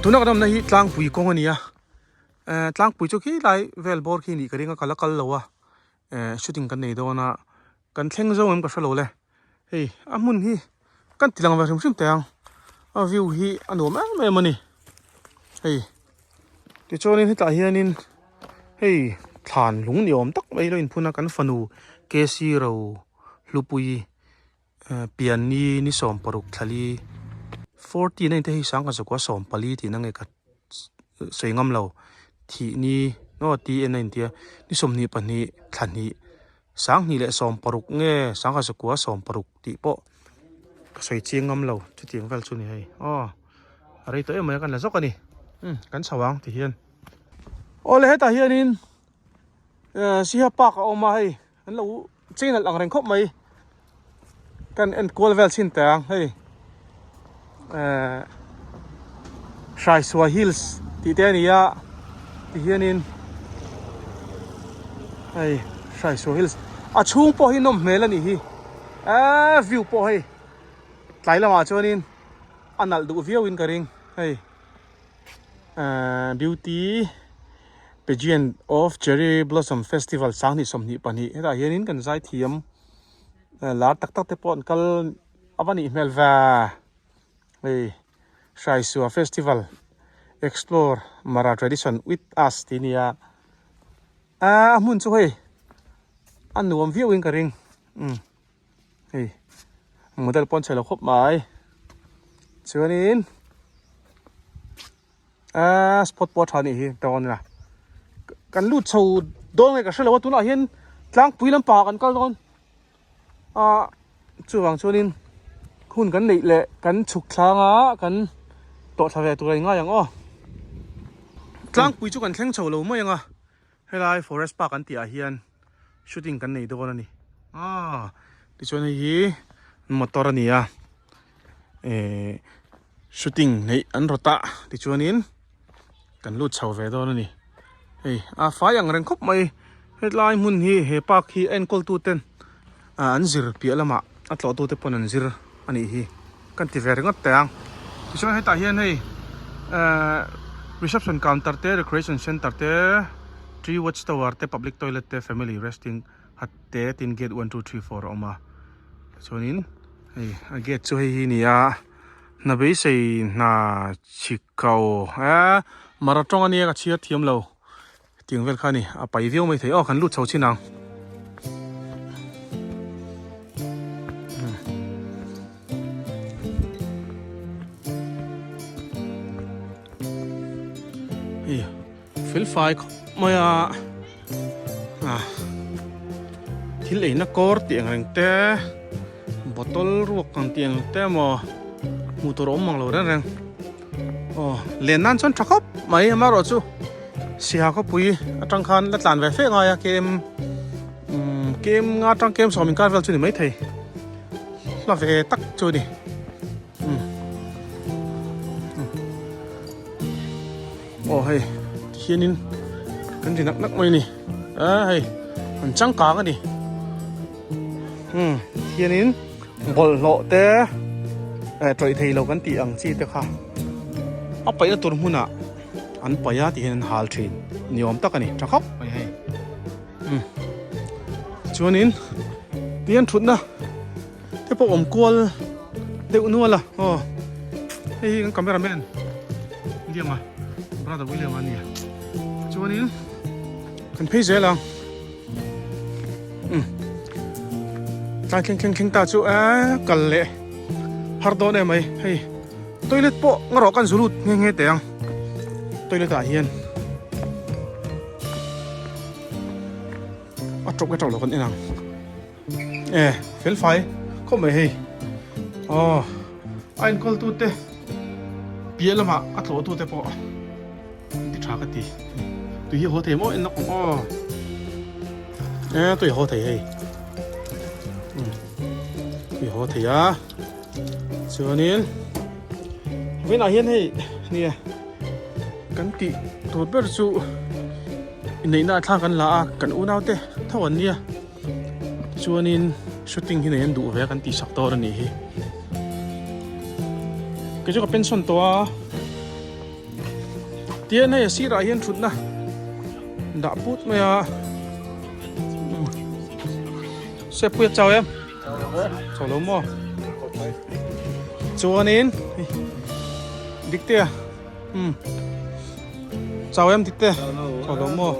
Tuna kan awmna hi tlangpui kawng a ni a, eh tlangpui chu khilai vel bawr khi nih ka ring a ka la kal lo a, eh shooting kan nei dawn a, kan thleng zo em ka hre lo le, hei a hmun hi kan ti lang ve hrim hrim teh ang, a view hi a nuam em em a ni, hei tichuanin hetah hianin hei thlan lung ni awm tak mai lo inphun a kan fanu K C ro hlupui. Pianni ni 16 thlali 14 a inte hei sangkhat zakua 14 tihna nge ka sawi ngam lo thih ni aw t en a intia ni 22 thla hnih sanghnih leh 16 nge sangkhat zakua 16 tih pawh ka sawi chiang ngam lo chutiang vel chu a ni hei aw a rei tawh em mai a kan la zawk a ni umm kan chho ang ti hian awle hetah hianin siha park a awm a hei. An lo chei nalh ang reng khawp mai. Kan en kual vel chhin teh ang hei eh Hraisua Hills tih te a ni a tihianin hei Hraisua Hills a chhung pawh hi nawm hmel a nih hi eh view pawh hei tlai lamah chuanin a nalh duh viau in ka ring hei. Beauty Pageant of Cherry Blossom Festival 2022 hetah hianin kan zaithiam lar tak tak te pawh an kal a va nih hmel ve hei Hraisua Festival Explore Mara Tradition with Us tih a ni a a hmun chu hei a nuam viau in ka ring umm. Hei model pawn chhe lo khawp mai chuanin aaa spot pawh a tha anih hi dawn ila kan lut chho dawn nge ka hrelo a tunah hian tlangpui lampangah kan kal dawn a chuvang chuanin hun kan neih leh kan chhuk thlanga kan tawh thla ve tur a ingai ang aw tlangpui chu kan thleng chho lo mai ang a. Helai forest park an tih ah hian shooting kan nei dawn a ni aaa tichuan hei hi motor a ni a ehh shooting neih an rawt a tichuanin kan lut chho ve dawn a ni hei a fai ang reng khawp mai hetlai hmun hi he park hi a enkawl tu ten ah an zir piah lamah a tlawh tu te pawn an zir a nih hi kan ti ve ringawt teh ang tichuan hetah hian hei ehh reception counter te recreation center te tree watch tower te public toilet te family resting hut te tin gate 1 2 3 4 a awm a tichuanin hei a gate chu hei hi a ni a hna beisei hna chhikau eee mara tawng ania ka chhiar thiam lo. Tiang vel kha a ni, a pai viau mai thei. Aw kan lut chho chin ang. Hei fel fai khawp mai a. Ah thil eina kawr tih ang reng te bottle ruak ang tih ang te emaw hmuh tur a awm mang lo reng reng. Aw len nan chuan tha khawp mai amaherawh chu Siha khawpui atang khan la tlan ve fe ngai a kem umm kem nga atang kem sawm inkar vel chu ni maithei hla ve tak chu a ni umm aw hei tihianin kan ri nak nak mai a ni a hei an changkang a ni umm tihianin. Bawlhhlawh te eh tawih thei lo kan tih ang chi te kha a paihna tur hmunah an paih a tih hian an hal thin ni awm tak a ni tha khawp mai hei umm chuanin tihian thutna te pawh awm kual deuh nual a aw hei hi kan camera man William a brother William a nia chuanin kan phei zel ang. Tlai thleng thleng thleng ta chu eee kal leh har dawn em mai hei toilet pawh ngarawh kan zu lut nghe nghe teh ang toilet ah hian a tawp nge tawp lo kan en ang e fel fai khawp mai hei aw a enkawl tu te piah lamah a tlawh tu te pawh. Ti tha ka ti. Tui hi haw thei maw en lawk ang aw. E tui haw thei hei. Tui haw thei a. Chuanin vawiinah hian hei nia kan tih tur ber chu inneihna a thlak an la a kan unau te tho an nia. Chuanin shooting hi nei an duh ve a kan tih sak dawn a nih hi. Kei chu ka pension tawh a. Tihian hei a sirah hian thutna dah put mai a Sepuia chau em chau lo maw chuanin Diktea umm chau em Dikte chau lo maw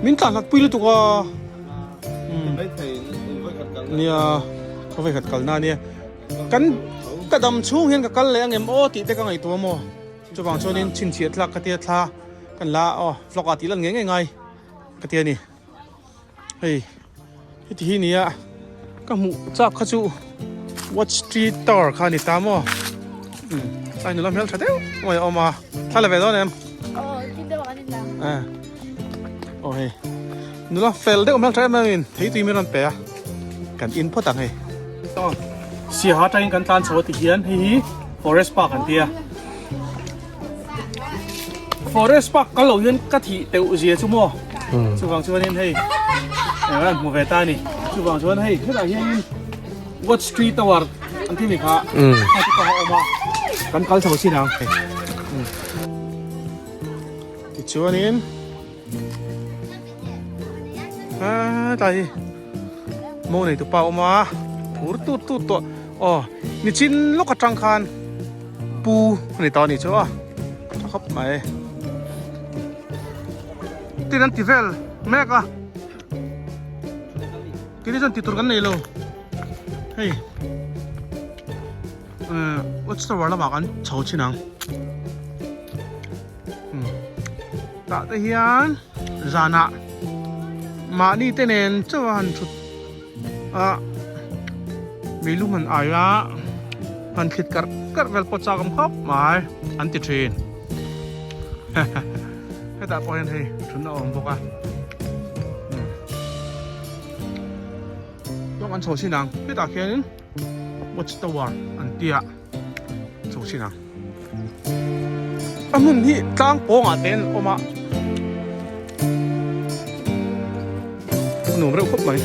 min tlan hlat pui lutuk a umm nia khawvel khat kalna ania kan ka dam chhung hian ka kal leh ang em aw tih te ka ngaihtuah maw chuvang chuanin chhinchhiah thlak ka tia thla kan la aw vlog ah tih lan ngei ngei ngai ka tia ni hei heti hi nia ka hmuh chak kha chu watch tree tower kha a ni ta maw umm tlai nula hmeltha deuh mai a awm a thla la ve dawn em aw hei nula fel deuh hmeltha em em in thei tui min rawn pe a kan in phawt ang hei siaha atangin kan tlan chho a ti hian hei hi forest park an tia forest park kal lo hian ka thih teuh zia chu maw chuvang chuanin hei eng an hmu ve ta a ni chuvang chuan hei hetah hianin watch tree tower an ti ni kha a ti pawh a awm a kan kal chho chin ang tichuanin tlai hi mo nei tupa a awm a phur tut tut tawh aw nichin lawk atang khan pu a ni ta a nih chu a tha khawp mai tin an ti vel mek a kini chuan ti tur kan nei lo hei watch tower lamah kan chho chin ang. Tah te hian zanah mahni te nen chauh a han thut a meilum han ai a han thlit karh karh vel pawh chak awm khawp mai an ti thin hetah pawh hian hei thutna a awm bawk a chuan an chho chin ang hetah khianin watch tower an tia. Chho chin ang. A hmun hi tlang pawngah te an awm a. A nuam reuh khawp mai.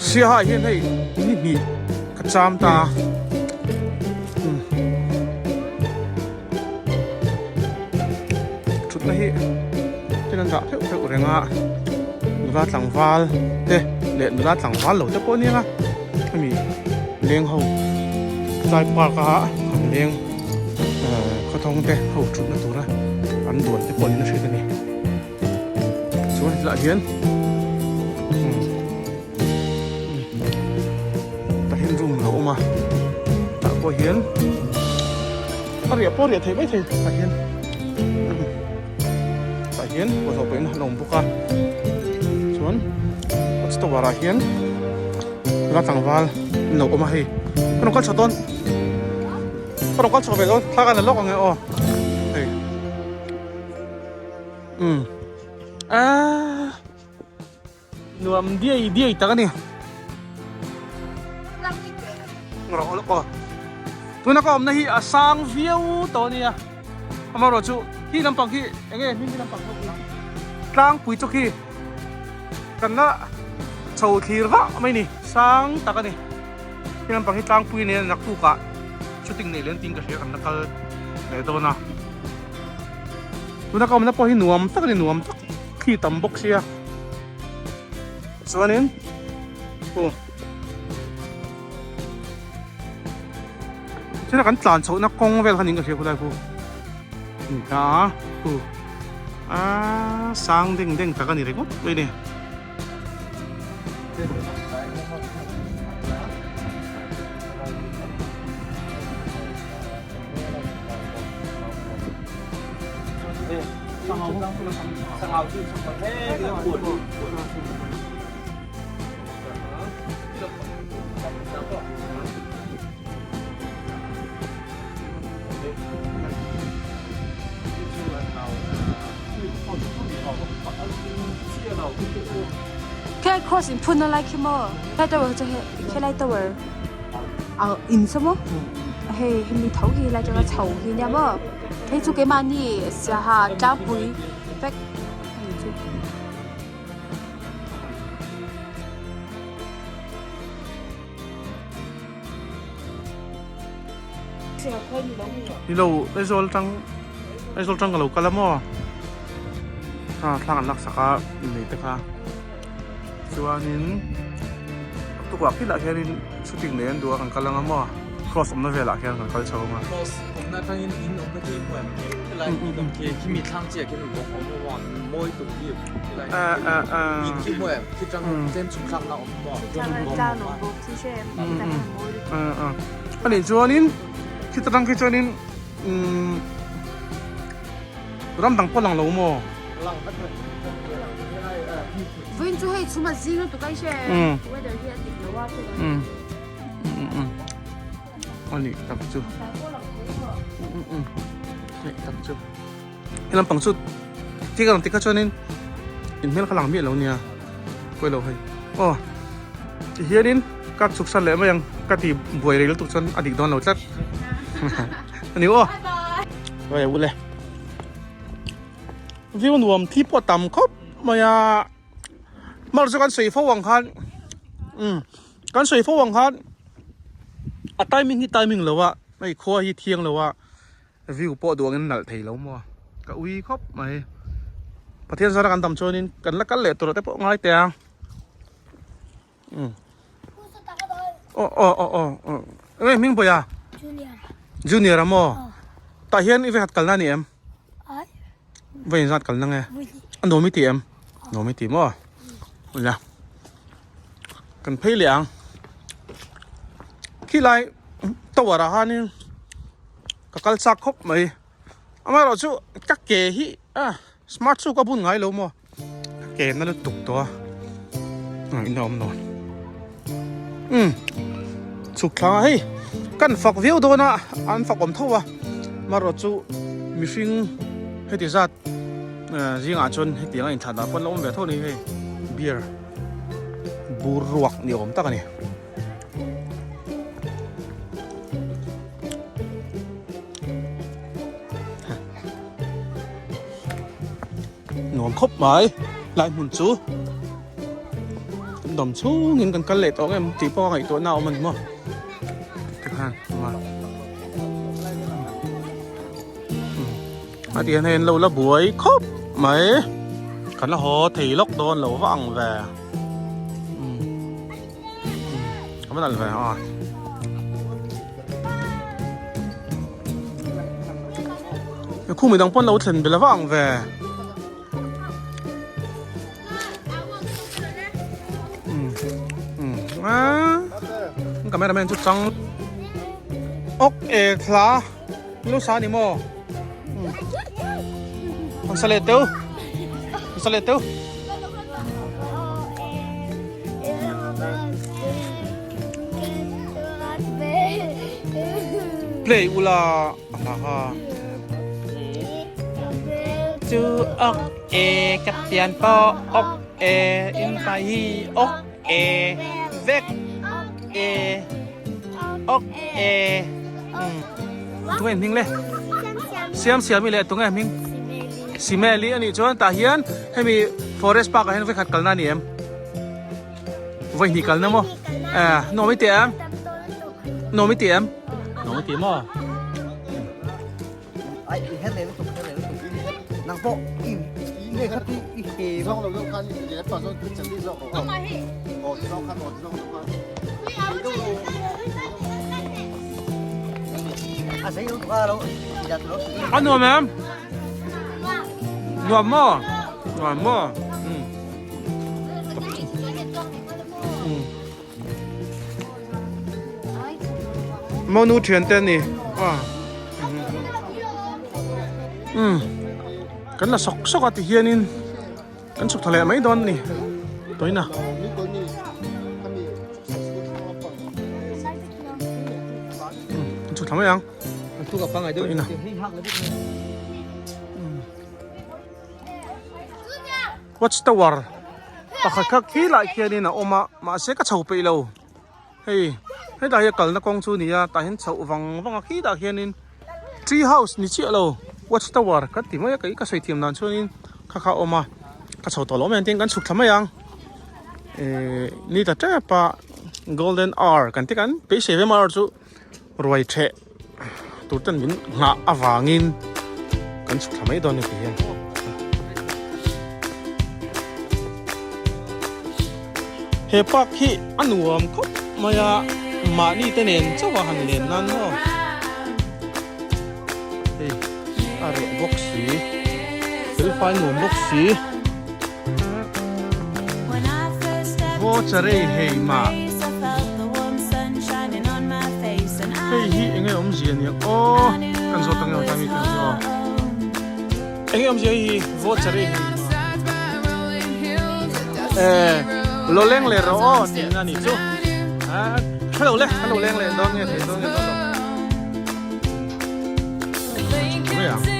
Siaha hian hei ni hnih ka cham ta a. Thutna hi thil an dah theuh theuh reng a nula tlangval te leh nula tlangval lo te pawh a nia hemi leng ho tlai park a an leng ehh khawthawng te ho thutna tura an duan te pawh niin a hriat a ni chuan hetlaiah hian tah hian room a lo awm a tah pawh hian a riah pawh a riah theih mai thei tah hian tah hian bawlhhlawh paihna an awm bawk a chuan watch tower ah hian nula tlangval an lo awm a hei ka rawn kal chho dawn ka rawn kal chho ve dawn thla ka la lawk ang e aw hei umm aaa. Nuam diai diai tak a ni. Rawh lawk aw. Tuna ka awmna hi a sang viau tawh a nia. Amaherawh chu hi lampang hi eng nge hming hi lampang pawh hi tlangpui chu khi kan la chho thlir vah mai ni sang tak a ni. Hi lampang hi tlangpui nen naktukah shooting neih leh an tiin ka hria kan la kal leh dawn a. Tuna ka awmna pawh hi nuam tak a ni nuam tak khi tam bawk sia. Chuanin aw chuna kan tlan chhohna kawng vel kha niin ka hria khulai khu ni ta a khu a sang deng deng tak a ni ringawt mai a ni. Khi cross in phun na lai khi maw? Lai tower chu khi lai tower a in sa maw? Hei hemi tho hi lai tanga chho hi nia maw? Hei chu keimahni siaha tlangpui vek a ni chu. Ni lo Aizawl tang Aizawl tang ka lo kal a maw ha thlang an laksak a innei te kha chuanin tukah khi lah hianin shooting nei an duh a kan kal anga maw cross awmna velah khian kan kal chho anga. Cross awmna atangin in awmna khi hmuh em helai in awm khi khi mi thlang chiah khian bawk awm a mawi tum hi helai in khi hmuh em khi tang tlem chhuk thlak na awm maw Anih chuanin khita tang khi chuanin umm ram dang pawh lang lo maw? Vawiin chu hei chhum a zing lutuk a i hre weather hi a dik lo a Anih tak chu anih tak chu he lampang chu thil ka rawn ti kha chuanin in hmel kha lang miah lo nia pawi lo hei aw ti hianin ka chhuk san leh mai ang ka ti buai rei lutuk chuan a dik dawn lo tlat ani aw vai a ule view nuam thi pawh tam khawp mai a mar chu kan sawi fo ang khan um kan sawi fo ang khan a timing hi timing lo a hei khua hi thiang lo a. View pawh duh angin nalh thei lo maw? Ka ui khawp mai. Pathian zara kan dam chuanin kan la kal leh tur te pawh ngai teh ang. Um. Oh oh oh oh oh. Eng hming pawh ya? Junior. Junior a maw? Tah hian i vekhat kalna ni em? Ai. Vawiin zat kalna nge? A nuam i ti em? Nuam i ti maw? Ula. Kan phei leh ang. Khilai tower ah khanin Ka kal chak khawp mai. Amaherawh chu ka ke hi ah smart chu ka bun ngai lo maw. Ka ke na lutuk tawh a. In a awm lo. Um chhuk thlang a hei kan fak viau dawn a an fak awm tho a. Amaherawh chu mihring heti zat zingah chuan hetiang a inthlan ah pawn la awm ve tho a ni hei beer bur ruak ni awm tak a ni. Nuam khawp mai lai hmun chu kan dawm chhungin kan kal leh tawh ang em tih pawh a ngaihtuahna a awm a ni maw tikhan a a ti hian hei an lo la buai khawp mai kan la haw thei lawk dawn lo vang ang ve. Ka va nalh ve a. Khu midang pawn lo thlen bel a vang ve. Cameraman chu chang ok e thla lu sa ni maw. Ang sa leh teu. Ang sa leh teu. Play ula ha ha. Chu ok e ka pian po ok e in pai hi ok e vek e ok e. Tunge hming le siam siam i le tunge hming simeli ani chuan tah hian hemi forest park ah hian vawikhat kalna ani em vawihnih kalna maw eh nuam i ti em nuam i ti em nuam i ti maw Ai i het le tuk het le tuk nang pawh i i kha ti i he Zawng lo deuh khan i leh pah zawng chan dih zawk rawh aw ti zawng khan aw ti zawng deuh khan a sei lutuk a lo i lo A nuam em? Nuam maw? Nuam maw? Um. Um. Monu thian te ani. Ah. Um. Kan la sawk sawk a ti hianin kan chhuk tha leh mai dawn a ni. Tawina. Kan chhuk thla mai ang. Tawina. Watch tower pakhat kha khi lai khianin a awm a mahse ka chho peih lo hei hetah hian kalna kawng chu a ni a tah hian chhoh vang vang a khitah khianin tree house ni chiah lo watch tower kan ti mai a kei ka sawi thiam dan chuanin kha kha a awm a ka chho tawh lo mai ang tin kan chhuk thla mai ang ehh ni ta tep a golden hour kan ti kan beisei ve mar chu ruai theh. tur ten min nghah avangin kan chhuk thla mai dawn a ni tih hian. He park hi a nuam khawp mai a, mahni te nen chauh a han len nan maw? Hei a reh bawk si, felfai nuam bawk si. Vawcharei hei mah. Hei hi enge awmzia nia aw, kan zawt ang e tlai mi kan zawt aw. Enge awmzia hei hi vawcharei hei mah. Eh, lo leng leh rawh aw tihna a nih chu. Hello le, hello leng leh dawn nge thei dawn nge dawn lo. Mai ang.